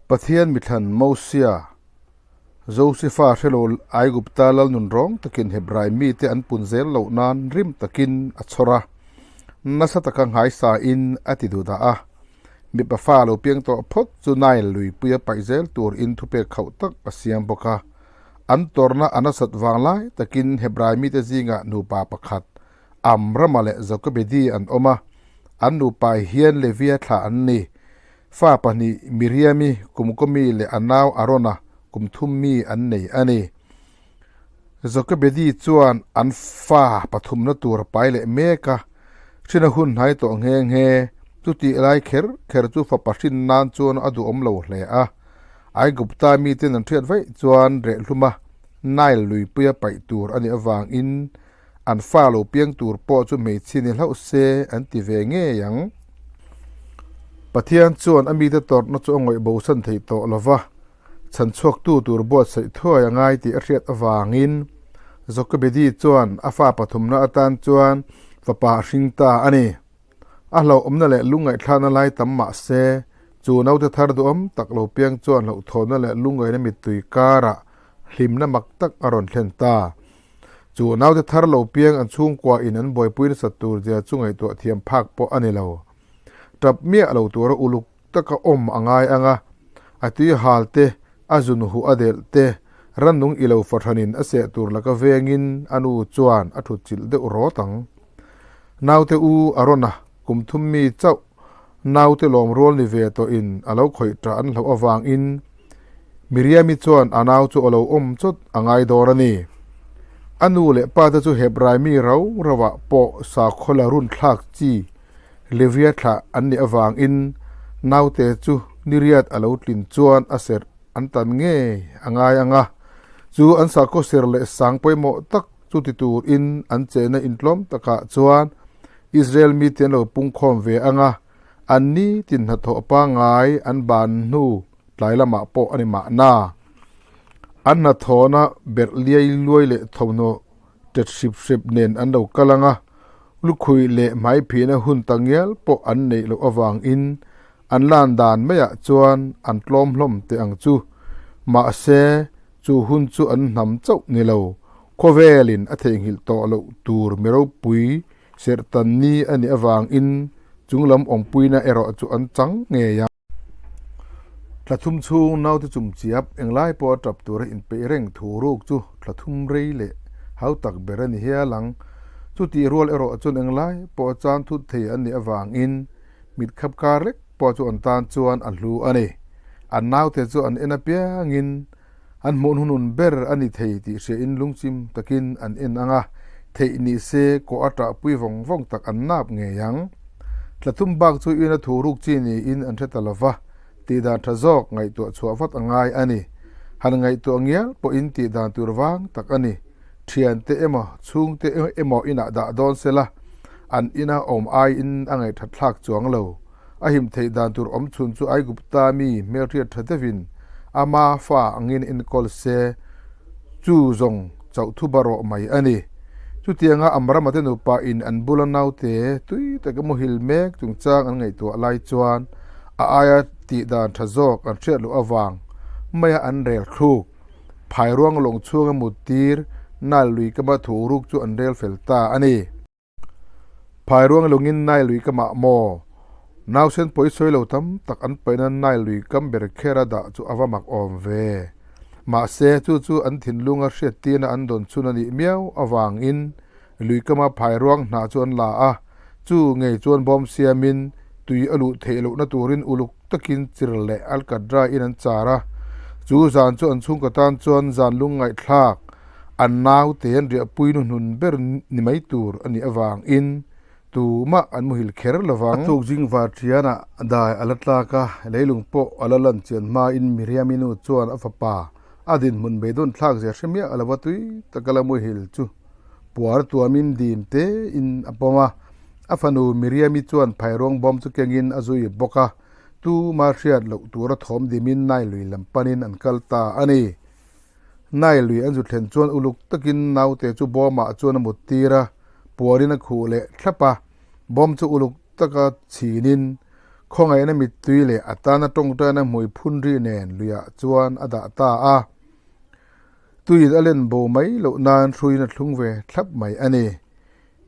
Pathian mithlan Mosia, Josefa hrelo Aigupta lal nunrawng takin Hebrai mite an pun zel loh nan rim takin a chhawr a, nasa taka nghaisain a ti duh dah a. Mipa fa lo piang tawh phawt chu Nile luipuia paih zel tur in thupek khauh tak a siam bawk a. An tawrhna a nasat vang lai takin Hebrai mite zingah nupa pakhat Amrama leh Jokebedi an awm a, an nupa hian Levia thlah an ni. Fa pahnih Miriami kum kawmi leh a nau Arona kum thum mi an nei a ni. Jokebedi chuan an fa pathumna tur a pai leh mek a, hrin a hun hnai tawh nghe nghe. Chutih lai kher kher chu fapa hrin nan chuan a duhawm lo hle a. Aigupta miten an hriat vaih chuan rehhluma Nile luipuia paih tur a nih avangin An fa lo piang tur pawh chu hmeichhia ni hlauh se an ti ve ngei ang. Pathian chuan a mite tawrhna chu a ngawih bosan theih tawh lo va, chhan chhuaktu tur buatsaih thuai a ngai tih a hriat avangin Jokebedi chuan a fa pathumna atan chuan fapa a hring ta a ni. A hlauhawmna leh lungngaihthlakna lai tam mah se, chu naute thar duhawm tak lo piang chuan hlauhthawnna leh lungngaihna mittui karah hlimna mak tak a rawn thlen ta. Chu naute thar lo piang an chhungkua in an buaipui nasat tur zia chu ngaihtuah thiam phak pawh a ni lo. Tap miah lo tura uluk taka awm a ngai ang a, a tui hal te, a zun huh a delh te, rannung i lo fahranin a seh tur laka vengin a nu chuan a thut chilh deuh rawt ang. Naute u a rawn a, kum thum mi chauh naute lawm rual ni ve tawhin a lo khawih tah an hlauh avangin Miriami chuan a nau chu a lo awm chawt a ngai dawn a ni. A nu leh pa te chu Hebrai mi rau rauah pawh sakhaw la run thlak chi Levia thlah an nih avangin naute chu niriat a lo tlin chuan a serh an tan ngei a ngai ang a, chu an sakhaw ser leh sang pawimawh tak chu ti turin an chehna intlawm takah chuan Israel mite an lo pungkhawm ve ang a, an ni tin hnathawh pangngai an ban hnu tlai lamah pawh a ni mahna. An hnathawhna berh liai luai leh thawmhnaw tet hrip hrep nen an lo kal ang a, lukhui leh hmaiphihna hun ta ngial pawh an neih loh avangin an lan dan maiah chuan an tlawm hlawm teh ang chu. Mahse, chu hun chu an hnam chauh ni lo, khawvelin a theihnghilh tawh loh tur mi ropui serhtan ni a nih avangin chunglam awmpuina erawh chu an chang ngei a. Thla thum chhung naute chum chiap englai pawh a tap tura inpeih reng thu ruk chu thla thum rei leh hau tak ber a ni hial ang. Chutih rual erawh chuan englai pawh a chan thut thei an nih avangin mit khap kar lek pawh chu an tan chuan a hlu a ni. An naute chu an en apiangin an hmuh hnunun ber a ni thei tih hriain lungchim takin an en ang a, theih ni se kawh a ṭahpui vawng vawng tak an nap ngei ang. Tla thum bak chu ina thu ruk chi niin an hre ta lo va, tihdan ṭha zawk ngaihtuah chhuah vat a ngai a ni. Han ngaihtuah ngial pawhin tihdan tur vang tak a ni. Ṭhiante emaw, chhungte emaw inah dah dawn se la, an ina awm aiin a ngaihṭhat thlak chuang lo. A him theih dan tur awm chhun chu Aigupta mi hmelhriat tha deuhin ama fa angin enkawl se, chu zawng chauh thu barawh mai a ni. Chutianga Amrama te nupa in an bula naute tui taka muhil mek chungchang an ngaihtuah lai chuan a aia tih dan tha zawk an hriat loh avang maia an rel thluk. Phairuang lawng chhunga muttir Nile lui kama thu ruk chu an rel fel ta a ni. Phairuang lungin Nile lui ka mah maw? Nausen pawi sawi lo tam tak an paihna Nile lui kam ber khera dah chu a va mak awm ve. Mahse, chu chu an thinlunga hriattirna an dawn chhun a nih miau avangin lui kama phairuang hnah chu an la a, chu ngei chuan bawm siamin tui a luh theih lohna turin uluk takin chir leh alkadra in an char a. Chu zan chu an chhungkaw tan chuan zan lungngaihthlak An naute an riahpui nuhnun ber ni mai tur a nih avangin tumah an muhil kher lo vang. A tuk zing var thianah dai a la tlak a, leilung pawh a la lan chian hmain Miriami nu chuan a fapa a dinhmun beidawn thlak zia hre miah lo va tui taka la muhil chu puar tuamin dim tein a pawm a. A fanu Miriami chuan phairuang bawm chu kengin a zui bawk a, tuma hriat loh tura thawm dimin Nailui lam panin an kal ta a ni. Nai lui an zu thlen chuan uluk takin naute chu bawmah chuan a mut tir a, puarin a khuh leh thlap a, bawm chu uluk taka chhinin Khawngaihna mittui leh a tana tawngtaina hmui phun ri nen luiah chuan a dah ta a. Tuiin a len bo mai loh nan hruiin a thlung ve thlap mai a ni.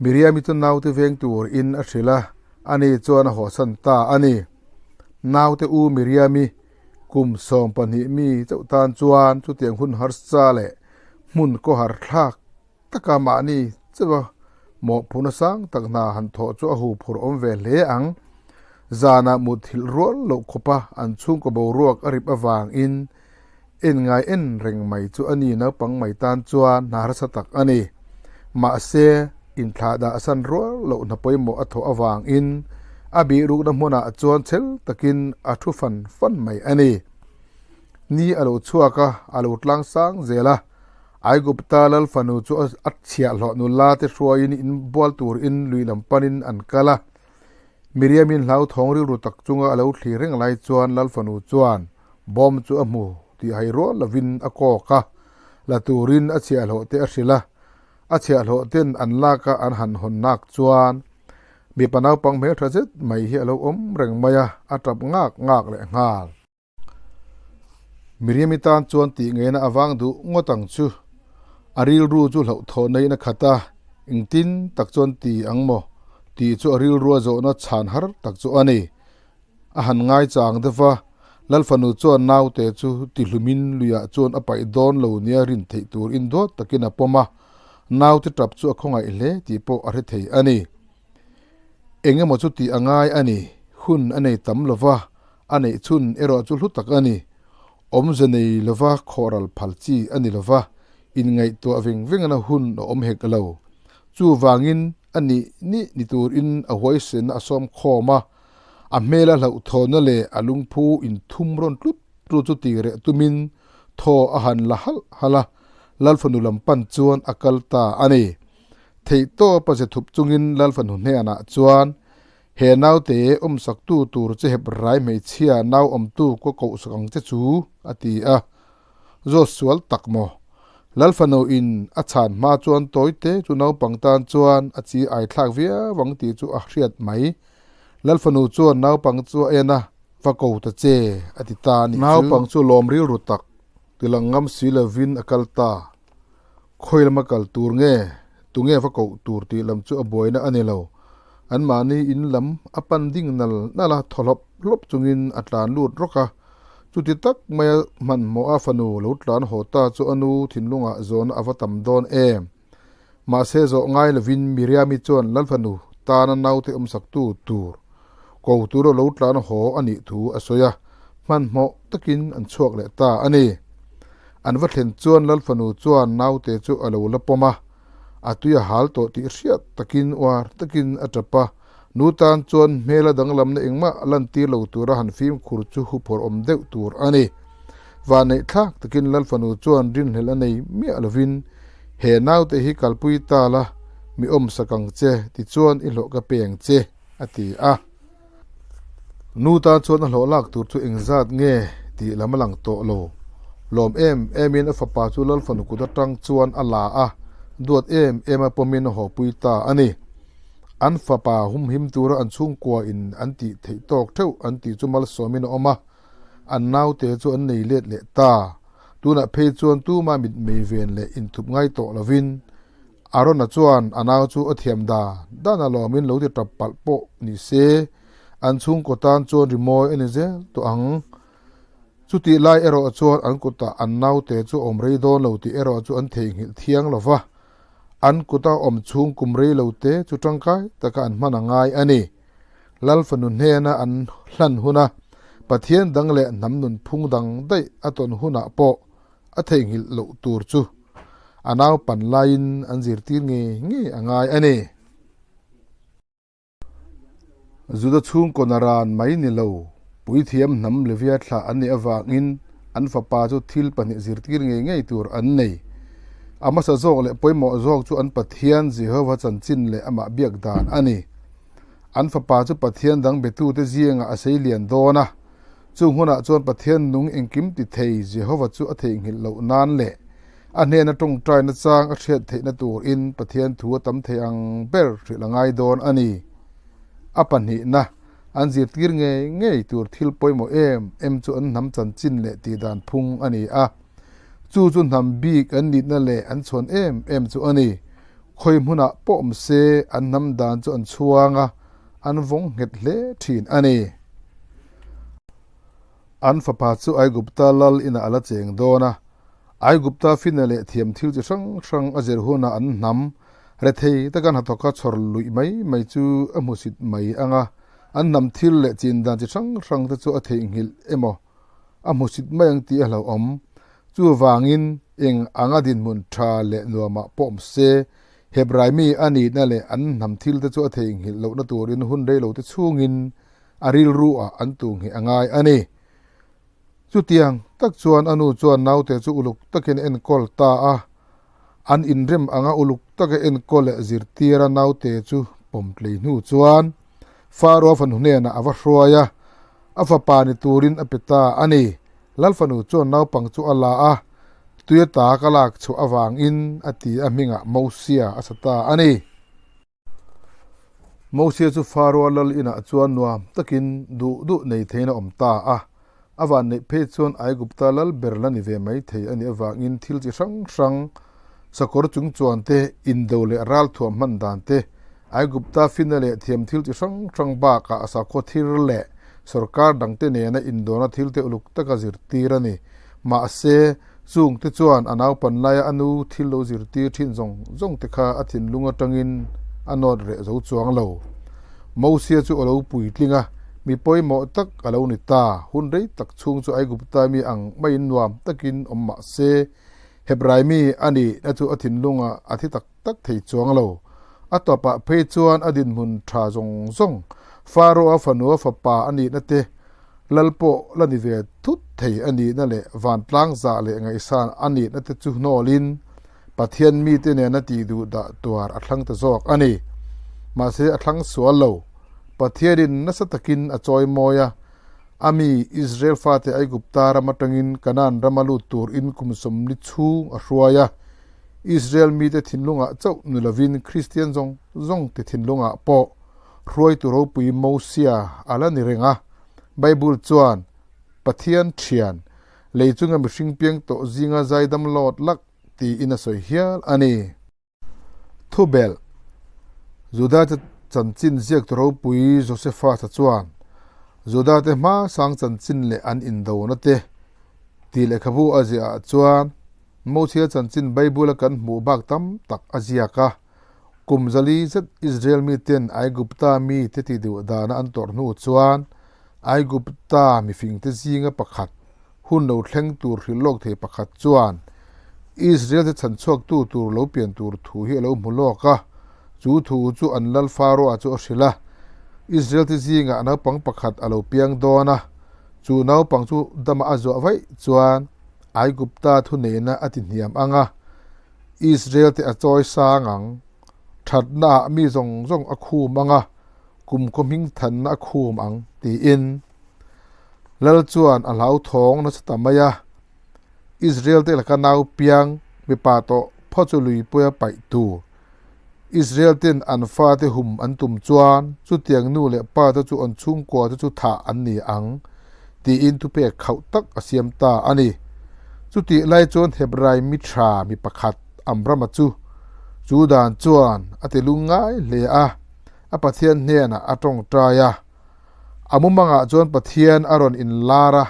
Miriami chu naute veng tur in a hrilh a, ani chuan a hawhsan ta a ni. Naute u Miriami kum 12 mi chauh tan chuan chutiang hun harsa leh hmun kawhar thlak taka mahni chauha mawhphurhna sang tak hna han thawh chu a huphurh awm ve hle ang. Zanah muthilh rual loh khawpa an chhungkaw boruak a rip avangin En ngai en reng mai chu a ni naupang mai tan chuan hna harsa tak a ni. Mahse, inthlah dah san rual loh hna pawimawh a thawh avangin a bihrukna hmunah chuan chhel takin a thu fan fan mai a ni. Ni a lo chhuak a, a lo tlang sang zel a. Aigupta lal fanu chu a chhiahhlawh nula te hruaiin in bual turin lui lam panin an kal a. Miriamin hlauthawng rilru tak chunga a lo thlir reng lai chuan lal fanu chuan Bawm chu a hmu tih hai rual lovin a kawk a, la turin a chhiahhlawh te a hrilh a. A chhiahhlawh ten an lak a an han hawn nak chuan mipa naupang hmeltha zet mai hi a lo awm reng mai a, a tap ngak ngak leh nghal. Miriami tan chuan tih ngeina a vang duh ngawt ang chu. A rilru chu hlauhthawhna in a khat a, engtin tak chuan ti ang maw tih chu a rilrua zawhna chhan har tak chu a ni. A han ngai chang deuh va, Lalfanu chuan naute chu tihlumin luiah chuan a paih dawn lo nia rin theih tur in duat takin a pawm a, naute tap chu a khawngaih hle tih pawh a hre thei a ni. Eng emaw chu tih a ngai a ni, hun a nei tam lo va, a neih chhun erawh chu hlu tak a ni. Awmze nei lova khawhral phal chi a ni lo va, inngaihtuah veng vengna hun a awm hek lo. Chuvangin a nih nih ni turin a huaisenna a sawm khawm a, A hmela hlauhthawnna leh a lungphu inthum rawn tlut tlut chu ti reh tumin thaw a han la halh halh a, Lalfanu lam pan chuan a kal ta a ni. Theihtawp a ze thup chungin Lalfanu hnenah chuan, He naute awmsaktu tur che hep rai hmeichhia nau awmtu ka kohsak ang che chu, a ti a. Zawt sual tak maw? Lalfanu in a chhan hma chuan tawite chu naupang tan chuan a chi ai thlak viau ang tih chu a hriat mai. Lalfanu chuan naupang chu a en a, Va ko ta che, a ti ta a nih chu. Naupang chu lawm rilru tak, tilang ngam si lovin a kal ta. Khawi lama kal tur nge, tunge va koh tur tih lam chu a buaina a ni lo. Anmahni in lam a pan ding nal nal a, thaw hlawp hlawp chungin a tlan lut rawk a. Chuti tak maia hmanhmawh a fanu lo tlan haw ta chu a nu thinlungah zawhna a va tam dawn em. Mahse zawh ngai lovin Miriami chuan Lalfanu tana naute awmsaktu tur ko tura lo tlan haw a nih thu a sawi a, hmanhmawh takin an chhuak leh ta a ni. An va thlen chuan Lalfanu chuan naute chu a lo la pawm a, a tui a hal tawh tih hriat takin uar takin a tap a, nu tan chuan hmela danglamna engmah lantir lo tura han fimkhur chu huphawrh awm deuh tur a ni. Vanneih thlak takin Lalfanu chuan rinhlelh a nei miah lovin, He naute hi kalpui ta la, mi awmsak ang che, tichuan i hlawh ka pe ang che, a ti a. Nu tan chuan a hlawh lak tur chu engzat nge tih lam a lang tawh lo. Lawm em emin a fapa chu Lalfanu kut atang chuan a la a, duat em em a pawmin a hawpui ta a ni. An fapa humhim tura an chhungkua in an tih theih tawk theuh an tih chu malsawmin a awm a, an naute chu an nei let leh ta. Tunah phei chuan tuma mitmei ven leh inthup ngai tawh lovin Arona chuan a nau chu a thiam dan dan a lawmin lo ti tap palh pawh ni se, an chhungkaw tan chuan rimawi a ni zel tawh ang. Chutih lai erawh chuan an kutah an naute chu a awm rei dawn lo tih erawh chu an theihnghilh thiang lo va, an kuta awm chhung kum rei lo te chu tangkai taka an hman a ngai a ni. Lal fanu hnena an hlan huna Pathian dang leh hnam nunphung dang daih a tawn hunah pawh a theihnghilh loh tur chu a naupan laiin an zirtir ngei ngei a ngai a ni. Juda chhungkaw naran mai ni lo, puithiam hnam Levia thlah an nih avangin an fapa chu thil pahnih zirtir ngei ngei tur an nei. A hmasa zawk leh pawimawh zawk chu an Pathian Jehova chanchin leh amah biak dan a ni. An fapa chu Pathian dang betute zingah a sei lian dawn a. Chung hunah chuan Pathian nung engkim ti thei Jehova chu a theihnghilh loh nan leh a hnena tawngtaina chang a hriat theihna turin Pathian thu a tam thei ang ber hrilh a ngai dawn a ni. A pahnihna, An zirtir ngei ngei tur thil pawimawh em em chu an hnam chanchin leh tihdan phung a ni a. Chu chu hnam bik an nihna leh an chhuan em em chu a ni. Khawi hmunah pawh awm se an hnam dan chu an chhuang a, an vawng nghet hle thin a ni. An fapa chu Aigupta lal inah a la cheng dawn a, Aigupta fina leh thiam thil chi hrang hrang a zir hunah an hnam rethei taka hnathawka chhawr luih mai mai chu a hmusit mai ang a, an hnam thil leh chin dan chi hrang hrang te chu a theihnghilh emaw a hmusit mai ang tih a hlauhawm. Chuvangin eng anga dinhmun tha leh nuamah pawh awm se, Hebrai mi a nihna leh an hnam thil te chu a theihnghilh lohna turin hun reilote chhungin a rilru ah an tu ngheh a ngai a ni. Chutiang tak chuan a nu chuan naute chu uluk takin a enkawl ta a, an inrem anga uluk taka enkawl leh zirtir a naute chu pawm tlei hnu chuan Faro fanu hnenah a va hruai a, a fapa ni turin a pe ta a ni. Lal fanu chuan naupang chu a la a, tui ata ka lak chhuah avangin a ti a hmingah Mosia a sa ta a ni. Mosia chu Faro-a lal inah chuan nuam takin duh duh nei theiin a awm ta a. A van neih phei chuan Aigupta lal ber la ni ve mai thei a nih avangin thil chi hrang hrang, sakawr chung chuan te, indo leh ralthuam hman dan te, Aigupta fina leh thiam thil chi hrang hrang bakah sakhaw thir leh sorkar dangte nena indawna thilte uluk taka zirtir a ni. Mahse, Chungte chuan a naupan laia a nu thil lo zirtir thin zawng zawng te kha a thinlung atangin a nawt reh zo chuang lo. Mosia chu a lo puitling a, mi pawimawh tak a lo ni ta. Hun rei tak chhung chu Aigupta mi ang maiin nuam takin awm mah se, Hebrai mi a nihna chu a thinlungah a thi tak tak thei chuang lo. A tawpah phei chuan a dinhmun tha zawng zawng, Faro-a fanua fapa a nihna te, Lal pawh la ni ve thut thei a nihna leh vantlang zah leh ngaihsan a nihna te chu hnawlin Pathian mite nena tih duh dah tuar a thlang ta zawk a ni. Mahse a thlang sual lo. Pathianin nasa takin a chawi mawi a, a mi Israel fate Aigupta ram atangin Kanaan rama lut turin kum sawmli chhung a hruai a. Israel mite thinlungah chauh ni lovin Kristian zawng zawng te thinlungah pawh Hruaitu ropui Mosia a la ni reng a. Bible chuan, Pathian thian, lei chunga mihring piang tawh zinga zaidam lawt lak tiin a sawi hial a ni. Thubelh, Judate chanchin ziaktu ropui Josephus-a chuan, Judate hma sang chanchin leh an indona te tih lehkhabu a ziahah chuan Mosia chanchin Bible-a kan hmuh bak tam tak a ziak a. Kum zali zet Israel miten Aigupta mite ti duh dana an tawrh hnu chuan Aigupta mifingte zinga pakhat, hun lo thleng tur hrilh lawk thei pakhat chuan Israel te chhanchhuaktu tur lo pian tur thu hi a lo hmu lawk a. Chu thu chu an lal Faroa chu a hrilh a. Israel te zingah naupang pakhat a lo piang dawn a, chu naupang chu dama a zuah vaih chuan Aigupta thuneihna a ti hniam ang a. Israel te a chawi sang ang. Thatna ah mi zawng zawng a khum ang a, kumkhaw hming thanna a khum ang, tiin. Lal chuan a hlauthawng nasa ta mai a. Israel te laka nau piang mipa tawh phaw chu luipuia paih tur. Israel ten an fate hum an tum chuan chutiang nu leh pa te chu an chhungkua te chu thah an ni ang, tiin thupek khauh tak a siam ta a ni. Chutih lai chuan Hebrai mi tha mi pakhat Amrama chu chu dan chuan a ti lungngai hle a, a Pathian hnenah a tawngtai a. A mumangah chuan Pathian a rawn inlar a,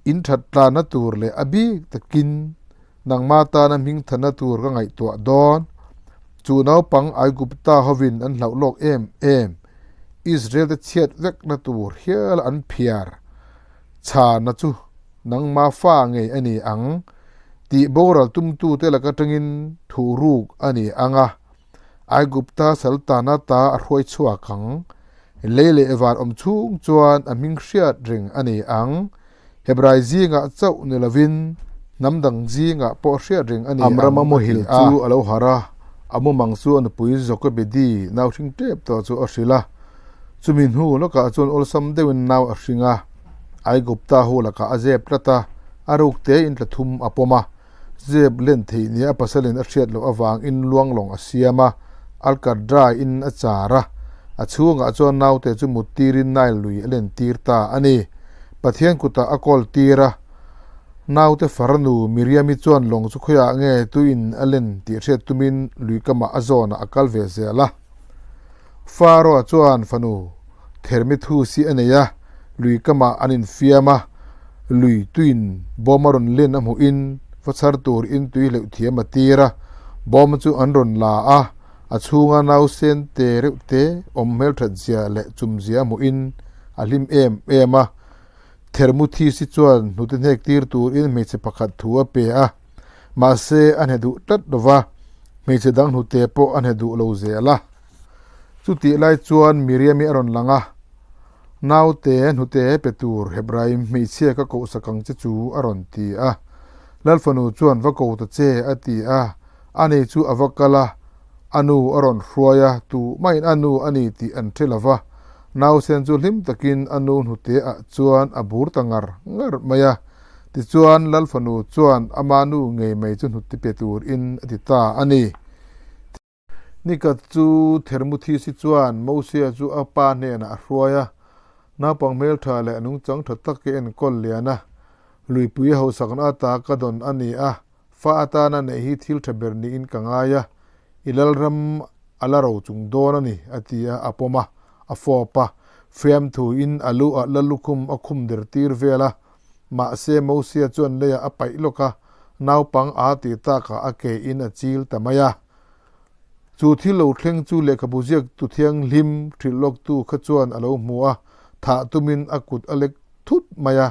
In that tlanna tur leh a bik takin Nangma tana hmingthanna tur ka ngaihtuah dawn. Chu naupang Aigupta hovin an hlauh lawk em em. Israel te chhiat vekna tur hial an phiar chhana chu nangma fa ngei a ni ang tih boral tumtute laka tangin thuhruk a ni ang a. Aigupta saltana ta a hruai chhuak ang. Lei leh van awm chhung chuan a hming hriat reng a ni ang. Hebrai zingah chauh ni lovin hnam dang zingah pawh hriat reng a ni ang Amrama a ti muhil a. chu a lo harh a, a mumang chu a nupui Jokebedi nau hring tep tawh chu a hrilh a. Chumi hnu lawkah chuan awlsam deuhin nau a hring a, Aigupta ho lakah a zep tlat a, a ruk tein tla thum a pawm a. Zep len theih nia a pasalin a hriat loh avangin luanglawng a siam a, Alkadra in a char a, A chhungah chuan naute chu mut tirin Nile lui a len tir ta a ni. Pathian kutah a kawl tir a. Naute farnu Miriami chuan lawng chu khawiah nge tuin a len tih hriat tumin lui kamah a zawnah a kal ve zel a. Pharaoh-a chuan fanu Thermithusi a nei a, lui kamah an infiam a, lui tuin bawm a rawn len a hmuhin va chhar tur in tui hleuh thiam a tir a, bawm chu an rawn la a, a chhunga nausen te reuh te awm hmelthat zia leh chum zia a hmuhin a hlim em em a. Thermuthisi chuan hnute hnek tir turin hmeichhe pakhat thu a pe a, mahse a hne duh tlat lo va, hmeichhe dang hnute pawh a hne duh lo zel a. Chutih lai chuan Miriami a rawn lang a, Naute hnute pe tur Hebraim hmeichhia ka kohsak ang che chu a rawn ti a. Lalfanu chuan va ko ta che a ti a, ani chu a va kal a, a nu a rawn hruai a, tumahin a nu a ni tih an hre lo va. Nausen chu hlim takin a nu hnute ah chuan a bur ta ngar ngar mai a. Tichuan Lalfanu chuan ama nu ngei mai chu hnute pe turin a ti ta a ni. Nikhat chu Thermuthisi chuan Mosia chu a pa hnenah a hruai a, Naupang hmeltha leh nungchang tha tak hi enkawl lian a, luipui hausakna ata ka dawn a ni a, fa atana neih hi thil tha ber niin ka ngai a, i lalram a la ro chung dawn a ni, a ti a, a pawm a, a fawp a, fiamthuin a lu ah lalukhum a khum der tir vel a, mahse Mosia chuan leiah a paih lawk a, naupang a ti takah a ke in a chil ta mai a. Chu thil lo thleng chu lehkhabu ziaktu thianghlim hrilh lawktu kha chuan a lo hmu a, thah tumin a kut a lek thut mai a.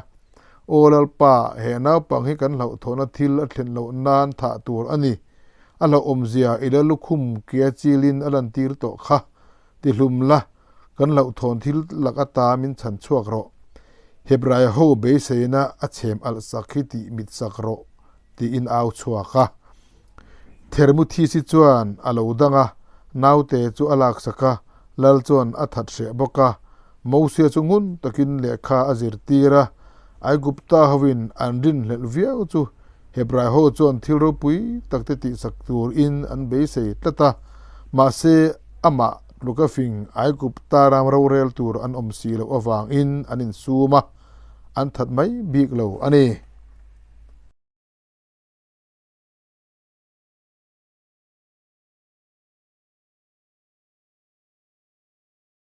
Aw Lalpa, he naupang hi kan hlauhthawhna thil a thlen loh nan thah tur a ni. A hlauhawmzia i la lukhum kia chilin a lantir tawh kha. Tihlum la, kan hlauhthawn thil lak ata min chhan chhuak rawh. Hebrai ho beiseina a chhem alh sak hi tih mit sak rawh, tiin au chhuak a. Thermuthisi chuan a lo dang a, naute chu a laksak a, lal chuan a that hreh bawk a. Mosia chu ngun takin lehkha a zirtir a, Aigupta hovin an rinhlelh viau chu Hebrai ho chuan thil ropui takte tihsak turin an beisei tlat a, mahse amah tluka fing Aigupta ram rorel tur an awm si loh avangin an insum a, an that mai bik lo a ni.